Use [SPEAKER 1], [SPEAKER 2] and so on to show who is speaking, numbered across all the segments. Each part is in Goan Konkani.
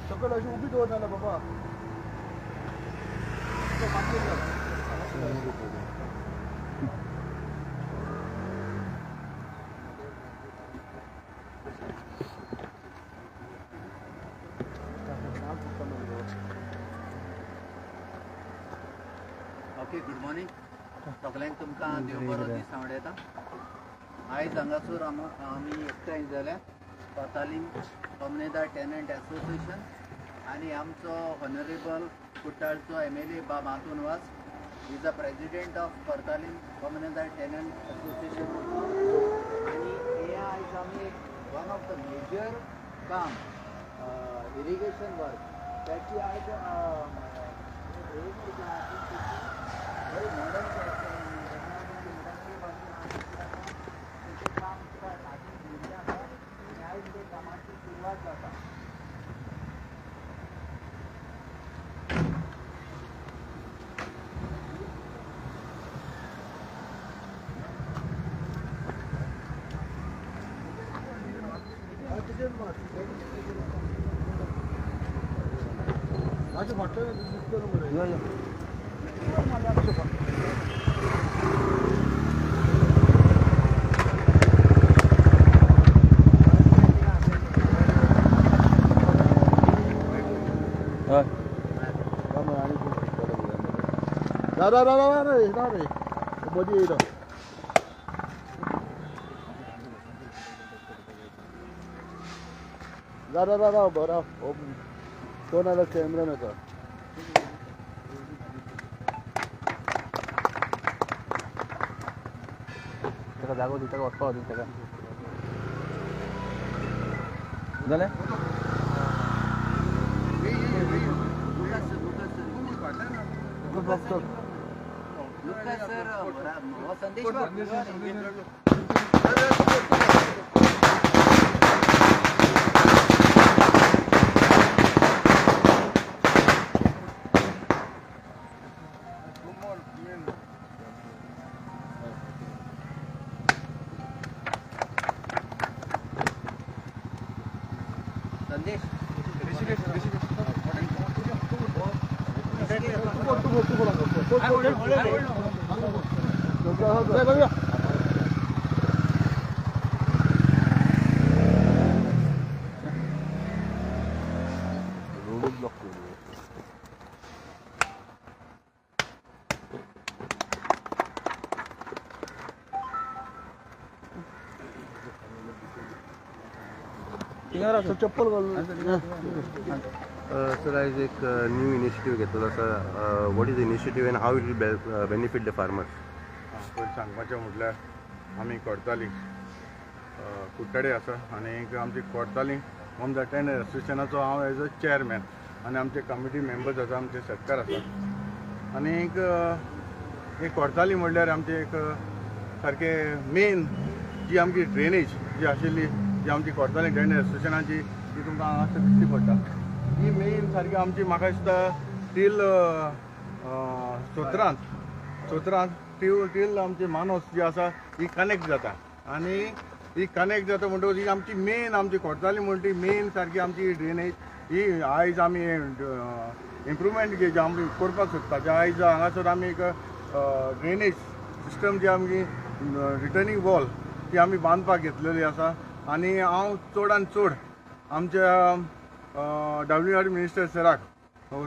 [SPEAKER 1] सकयल अशी उबी दवर ना बाबा.
[SPEAKER 2] ओके, गुड मॉर्निंग सगळ्यांक. तुमकां देव बरो दीस आवडयता. आयज हांगासर आमी एकठांय जाल्या कोतालीम कोमनेदार टेनंट एसोसिएशन आनी आमचो honourable कुट्टाळचो MLA Bob Anton Vaz is a president of Cortalim Comunidade tenant association. आनी हे आयज आमी एक वन ऑफ the major काम इरिगेशन वर्क त्याची आयज बरी मॉडर्न टेक्नॉलॉजी काम हातीन घेतिल्लें आसा आनी आयज ते कामाची सुरवात जाता.
[SPEAKER 1] रा रा रा रे रा रे मदी येयलो. रा रा रा रा बरा तो नाल्यार कॅमेरा येता.
[SPEAKER 3] ताका जागो दी, ताका वचपा दी ताका. जालें?
[SPEAKER 2] सर हो संदेश. संदेश
[SPEAKER 1] चप्पल घालून.
[SPEAKER 4] सर, आयज एक न्यू इनिशिएटीव घेतलेलो आसा. What is the initiative and how it will benefit the farmers?
[SPEAKER 5] पयलीं सांगपाचें म्हटल्यार आमी कोडताली कुट्टाडे आसा आनी आमची कोडताली कोमदार टेनंट एसोसिएशनाचो हांव एज अ चेअरमॅन आनी आमचे कमिटी मेंबर्स आसा, आमचे शेतकार आसा. आनी एक कोडताली म्हणल्यार आमचे एक सारकें मेन जी आमची ड्रेनेज जी आशिल्ली, जी आमची कोडताली टेनंट एसोसिएशनाची ती तुमकां हांगासर दिश्टी पडटा. ही मेन सारकी आमची म्हाका दिसता टील सतरांत टील आमची मानस जी आसा ही कनेक्ट जाता आनी ही कनेक्ट जाता म्हणटकूच ही आमची मेन आमची कोडताली म्हणटा ती मेन सारकी आमची ड्रेनेज ही आयज आमी इम्प्रुवमेंट जे आमी करपाक सोदता. जे आयज हांगासर आमी एक ड्रेनेज सिस्टम जी आमची रिटर्निंग वॉल ती आमी बांदपाक घेतलेली आसा. आनी हांव चडान चड आमच्या डब्ल्यू आर मिनिस्टर सराक,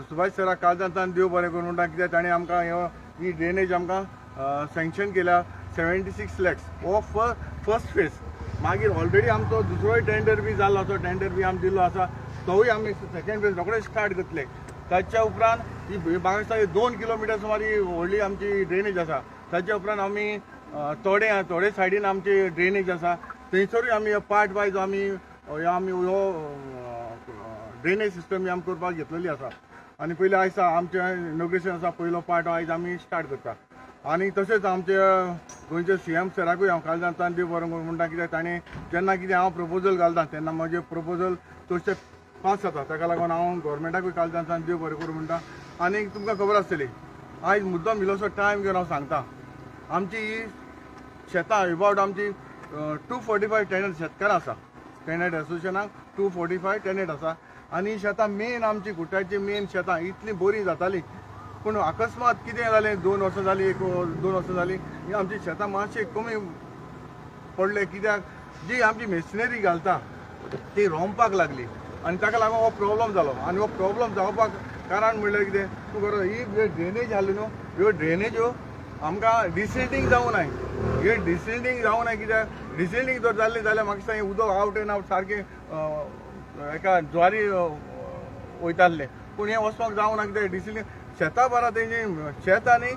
[SPEAKER 5] सुभाष सराक काळजांतल्यान देव बरें करूं म्हणटा, कित्याक ताणें आमकां ही ड्रेनेज आमकां सँक्शन केल्या 76 लॅक्स हो फर्स्ट फेज. मागीर ऑलरेडी आमचो दुसरोय टेंडर बी जाल्लो, तो टेंडर बी आमी दिल्लो आसा, तोवूय आमी सेकेंड फेज रोखडेच स्टार्ट करतले. ताच्या उपरांत ही म्हाका दिसता 2 किलोमिटर सुमार ही व्हडली आमची ड्रेनेज आसा. ताच्या उपरांत आमी थोडे थोडे सायडीन आमची ड्रेनेज आसा, थंयसरूय आमी पार्ट वायज आमी आमी हो ड्रेनेज सिस्टम आमी करपाक घेतलेली आसा. आनी पयलीं आयज आमचें इनॉग्रेशन आसा, पयलो पार्ट आयज आमी स्टार्ट करता. आनी तशेंच आमचे गोंयच्या सी एम सराकूय हांव काळजांतल्यान देव बरें करूं म्हणटा, कित्याक ताणें जेन्ना कितें हांव प्रपोजल घालता तेन्ना म्हजें प्रपोजल चडशें पास जाता. ताका लागून हांव गोवोरमेंटाकूय काळजांतल्यान देव बरें करूं म्हणटा. आनी तुमकां खबर आसतली, आयज मुद्दम इल्लोसो टायम घेवन हांव सांगता, आमची ही शेतां एबावट आमची 245 टेनंट शेतकारां आसा. टेनंट एसोसिएशनाक 245 टेनंट आसा आनी शेतां मेन आमची कुट्टाची मेन शेतां इतलीं बरीं जातालीं, पूण अकस्मात कितें जालें, 2 वर्सां जालीं, 1-2 वर्सां जालीं, ही आमची शेतां मातशी कमी पडले, कित्याक जी आमची मशिनरी घालता ती रोमपाक लागली आनी ताका लागून हो प्रॉब्लम जालो. आनी हो प्रॉब्लम जावपाक कारण म्हणल्यार कितें, तूं खबर ही ड्रेनेज आसली न्हू, ह्यो ड्रेनेज्यो आमकां डिसिल्टींग जावं नाय. हे डिसिल्टींग जावं नाय कित्याक डिसिल्टींग जर जाल्लें जाल्यार म्हाका दिसता हें उदक आवट एंड आवट सारकें एका ज्वारी वयतासलें, पूण हें वचपाक जावं ना कित्याक डिसिल्टींग शेतां बारा तेंची शेत आनी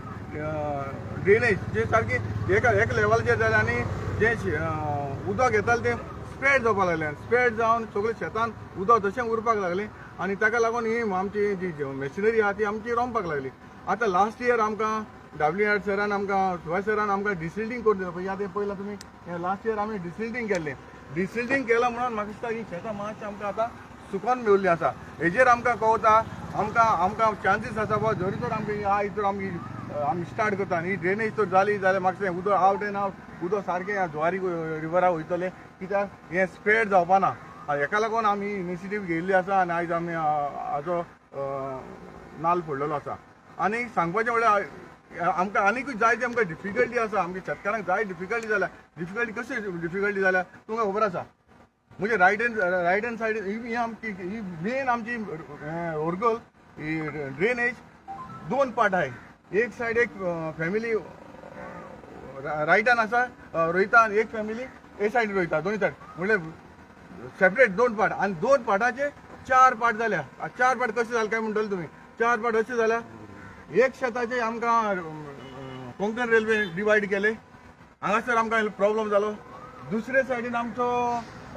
[SPEAKER 5] ड्रेनेज जे सारकी एका एक लेवलाचेर जालें आनी जें उदक येतालें तें स्प्रेड जावपाक लागलें. स्प्रेड जावन सगळें शेतान उदक तशें उरपाक लागलें आनी ताका लागून ही आमची जी मशिनरी आहा ती आमची रोमपाक लागली. आतां लास्ट इयर आमकां डब्ल्यू आर सरान आमकां सुभाष सरान आमकां डिसिल्टींग करून दिलें. पळय आतां पयलां तुमी लास्ट इयर आमी डिसिल्टींग केल्लें. डिसिल्टींग केलां म्हणून म्हाका दिसता ही शेतां मातशें आमकां आतां सुकोन मेवल्लीं आसा. हेजेर आमकां कळता, आमकां आमकां चान्सीस आसा बाबा जरी तर आमकां आयज तर आमी आमी स्टार्ट करता आनी ही ड्रेनेज तर जाली जाल्यार म्हाका दिसता उदक आवट एंड आवट उदक सारकें ह्या ज्वारी रिवरा वयतलें, कित्याक हें स्प्रेड जावपा ना. हेका लागून आमी इनिशिएटीव घेयल्ली आसा आनी आयज आमी हाजो नाल फोडलेलो आसा. आनी सांगपाचें म्हणल्यार आमकां आनीकूय जायते आमकां डिफिकल्टी आसा, आमच्या शेतकारांक जाय डिफिकल्टी जाल्या. डिफिकल्टी कशी डिफिकल्टी जाल्या तुमकां खबर आसा. म्हणजे रायट हँड सायड ही आमची ही मेन आमची ओरगल ही ड्रेनेज 2 पार्ट आहाय. एक सायड एक फॅमिली रायटान आसा रोयता आनी एक फॅमिली ए सायड रोयता, दोनूय सायड म्हणल्यार सेपरेट 2 पार्ट. आनी 2 पार्टाचे 4 पार्ट जाल्या. 4 पार्ट कशे जाले काय म्हणटले तुमी? 4 पार्ट अशे जाल्या, एक शेताचे आमकां कोंकण रेल्वे डिवायड केले, हांगासर आमकां प्रॉब्लम जालो. दुसरे सायडीन आमचो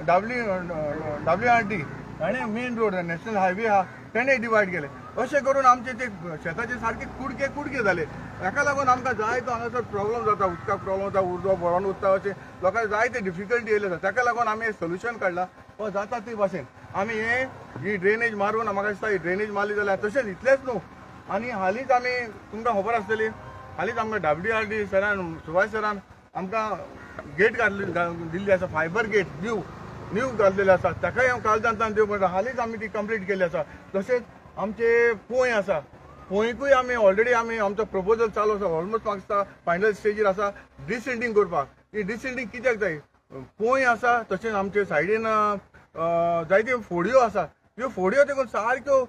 [SPEAKER 5] डब्ल्यू आर डी ताणें मेन रोड नॅशनल हायवे आहा तेणें डिवायड केले. अशें करून आमचे ते शेताचे सारके कुडके कुडके जाले. हाका लागून आमकां जायतो हांगासर प्रॉब्लम जाता, उदकाक प्रॉब्लम जाता, उदक भरोन उरता, अशें लोकांक जायते डिफिकल्टी येयले आसा. ताका लागून आमी सोल्युशन काडलां, हो जाता ते भाशेन आमी हे ही ड्रेनेज मारून म्हाका दिसता ही ड्रेनेज मारली जाल्यार तशेंच इतलेंच न्हू. आनी हालींच आमी तुमकां खबर आसतली, हालींच आमकां डब्ल्यू आर डी सरान सुभाष सरान आमकां गेट घातली दिल्ली आसा, फायबर गेट न्यू न्यू घातलेले आसा. ताकाय हांव काळजांतल्यान देव म्हणटा, हालींच आमी ती कंप्लीट केल्ली आसा. तशेंच आमचे पोंय आसा, पोंयकूय आमी ऑलरेडी आमी आमचो प्रपोजल चालू आसा, ऑलमोस्ट म्हाका दिसता फायनल स्टेजीर आसा डिसिल्टींग करपाक. ही डिसिल्टींग कित्याक जाय, पोंय आसा तशेंच आमचे सायडीन जायत्यो फोडयो आसा, ह्यो फोडयो देखून सारक्यो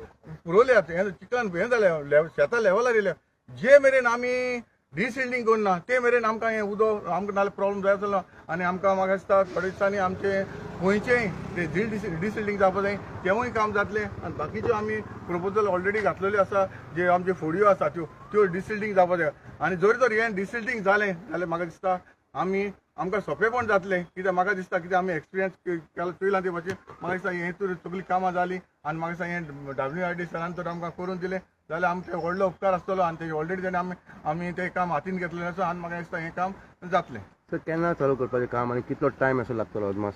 [SPEAKER 5] पुरवल्यात, हें चिकन हें जालें, शेतां लेवलार येयल्या. जे मेरेन आमी डिसिल्टींग करना ते मेरेन आमकां हें उदक आमकां नाल्यार प्रॉब्लम जाय आसलो. आनी आमकां म्हाका दिसता थोड्या दिसांनी आमचें गोंयचेंय तें डिसिल्टींग जावपा जाय, तेंवूय काम जातलें. आनी बाकीच्यो आमी प्रपोजल ऑलरेडी घातलेल्यो आसा, जे आमच्यो फोडयो आसा त्यो त्यो डिसिल्टींग जावपा जाय. आनी जर तर हें डिसिल्टींग जालें जाल्यार म्हाका दिसता आमी आमकां सोंपेपण जातलें, कित्याक म्हाका दिसता कित्याक आमी एक्सपिरियन्स केला चोयलां ते भाशेन म्हाका दिसता हें तर सगळीं कामां जालीं. आनी म्हाका दिसता हें डब्ल्यू आर डी सरान तर आमकां करून दिलें जाल्यार आमचें व्हडलो उपकार आसतलो. आनी ते ऑलरेडी ताणें आमी आमी तें काम हातीन घेतलेलें आसा आनी म्हाका दिसता हें काम जातलें.
[SPEAKER 4] सर केन्ना चालू करपाचें काम आनी कितलो टायम असो लागतलो अदमास?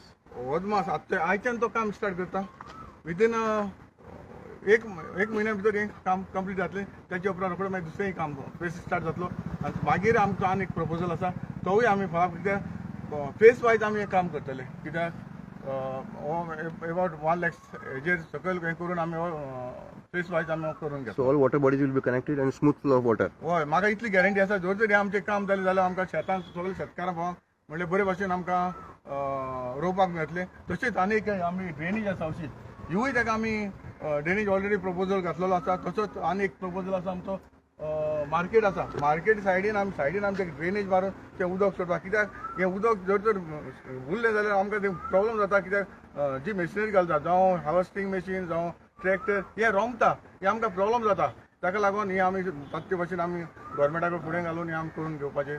[SPEAKER 5] अदमास आतां आयच्यान तो काम स्टार्ट करता, विदीन एक म्हयन्या भितर हें काम कंप्लीट जातलें. तेच्या उपरांत रोखडें मागीर दुसरेंय काम फेस स्टार्ट जातलो. आनी मागीर आमचो आनी एक प्रपोजल आसा तोवूय आमी फळाक, कित्याक फेस वायज आमी हें काम करतले, कित्याक एबावट 1 लाख हेजेर सकयल हें करून आमी फेस वायज आमी करून घेतले.
[SPEAKER 4] So all water bodies will be connected and smooth flow of water.
[SPEAKER 5] हय, म्हाका इतली गॅरंटी आसा, जर तरी आमचें काम जालें जाल्यार आमकां शेतांत सगळे शेतकारां भावांक म्हणल्यार बरे भाशेन आमकां रोवपाक मेळटलें. तशेंच आनी एक आमी ड्रेनेज आसा अशी हिवूय ताका आमी ड्रेनेज ऑलरेडी प्रपोजल घातलेलो आसा. तसोच आनी एक प्रपोजल आसा आमचो मार्केट आसा, मार्केट सायडीन आमी सायडीन आमचें ड्रेनेज मारून तें उदक सोडपाक, कित्याक हें उदक जर तर उरलें जाल्यार आमकां तें प्रॉब्लम जाता, कित्याक जी मशिनरी घालता जावं हार्वेस्टींग मशीन जावं ट्रॅक्टर हें रोमता, हें आमकां प्रॉब्लम जाता. ताका लागून हें आमी ते भाशेन आमी गोवोरमेंटा कडेन फुडें घालून हें आमी करून घेवपाची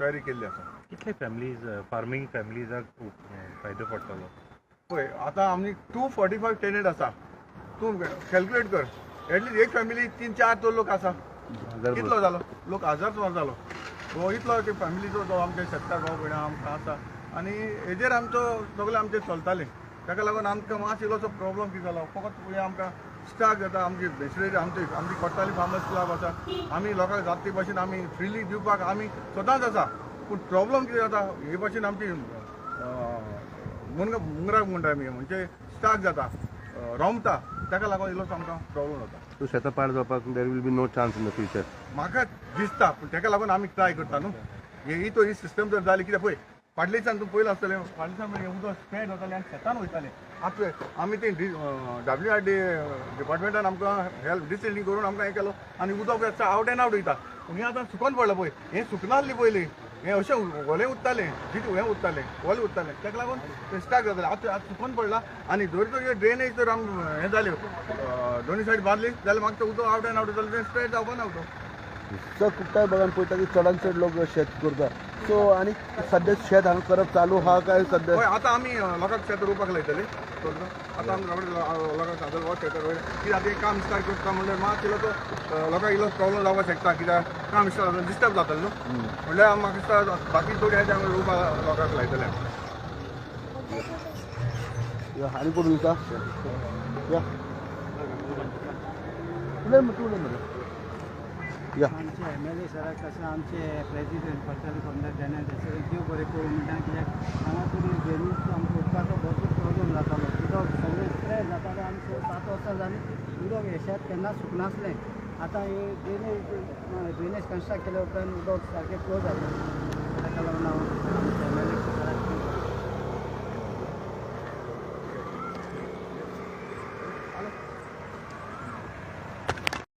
[SPEAKER 5] तयारी केल्ली आसा.
[SPEAKER 6] कितले फॅमिलीज फार्मींग फॅमिलीजाक फायदो पडटलो?
[SPEAKER 5] पळय आतां आमी 245 टेनंट आसा, तूं कॅल्क्युलेट कर, एटलीस्ट एक फॅमिली 3-4 तर लोक आसा, कितलो जालो लोक 1000 सुमार जालो. हो इतलो की फॅमिलीचो जो आमचे शेतकार भाव भयणां आमकां आसा आनी हेजेर आमचो सगळें आमचें चलतालें. ताका लागून आमकां मातसो इल्लोसो प्रॉब्लम कितें जालो फकत हें आमकां स्टाक जाता आमची मशिनरी आमची आमची कोट्टाली फार्मर्स क्लब आसा आमी लोकांक जाता ते भाशेन आमी फ्रिली दिवपाक आमी सदांच आसा. पूण प्रॉब्लम कितें जाता हे भाशेन आमची मुंगराक म्हणटा आमी म्हणजे स्टाक जाता रोमता ताका लागून इल्लोसो आमकां प्रॉब्लम जाता.
[SPEAKER 4] सो शेतां पाड जावपाक there will be no chance in the future
[SPEAKER 5] म्हाका दिसता पूण ताका लागून आमी ट्राय करता न्हू ही तो ही सिस्टम जर जाली कित्याक पळय फाटले दिसान तूं पयलें आसतलें फाटले दिसान म्हणजे उदक स्प्रेड जातालें आनी शेतान वयतालें. आतां आमी ते डब्ल्यू आर डी डिपार्टमेंटान आमकां हेल्प डिसिलिंग करून आमकां हें केलो आनी उदक आवट एंड आवट वयता. पूण हें आतां सुकोन पडलां पळय हें सुकनासलें पयलीं हें अशें ओलें उरतालें जितें हें उरतालें ओलें उरतालें ताका लागून तें स्टाक जातालें. आतां आतां सुकोन पडलां आनी जर तर ड्रेनेज जर आम हें जाल्यो दोनी सायड बांदली जाल्यार म्हाका तें उदक आवट एंड आवट जालें तें स्प्रेड जावपा ना उदक.
[SPEAKER 1] सर कुट्टाय बागान पळयता की चडान चड लोक शेत करता सो आनी सद्या शेत हांगा करप चालू आहा काय सद्या?
[SPEAKER 5] हय आतां आमी लोकांक शेत रोवपाक लायतले. आतां आमी लोकांक सांगतले हो शेत रोयले कित्याक आतां काम स्टार्ट करता म्हणल्यार मात इल्लो तो लोकांक इल्लो प्रॉब्लम जावपाक शकता कित्याक काम स्टार्ट डिस्टर्ब जातलें न्हू म्हणल्यार म्हाका दिसता बाकी थोडी आहा ते आमी रोवपाक लोकांक लायतले.
[SPEAKER 1] आनी कोण उलयता? या उलय तूं उलय मरे.
[SPEAKER 7] आमचे एम एल ए सराक तशें आमचे प्रेजिडेंट कोट्टाली कोमदार टेनंट एसोसिएशन देव बरें करूं म्हणटा कित्याक हांगा तरी ड्रेनीज आमकां उदकाचो भरपूर प्रॉब्लम जातालो. उदक सगळें स्प्रेड जातालें आनी 6-7 वर्सां जालीं उदक हें शेत केन्नाच सुकनासलें. आतां ही ड्रेनेज कन्स्ट्रक्ट केल्या उपरांत उदक सारकें फ्लो जालें. ताका लागून हांव आमचे एम एल ए सराक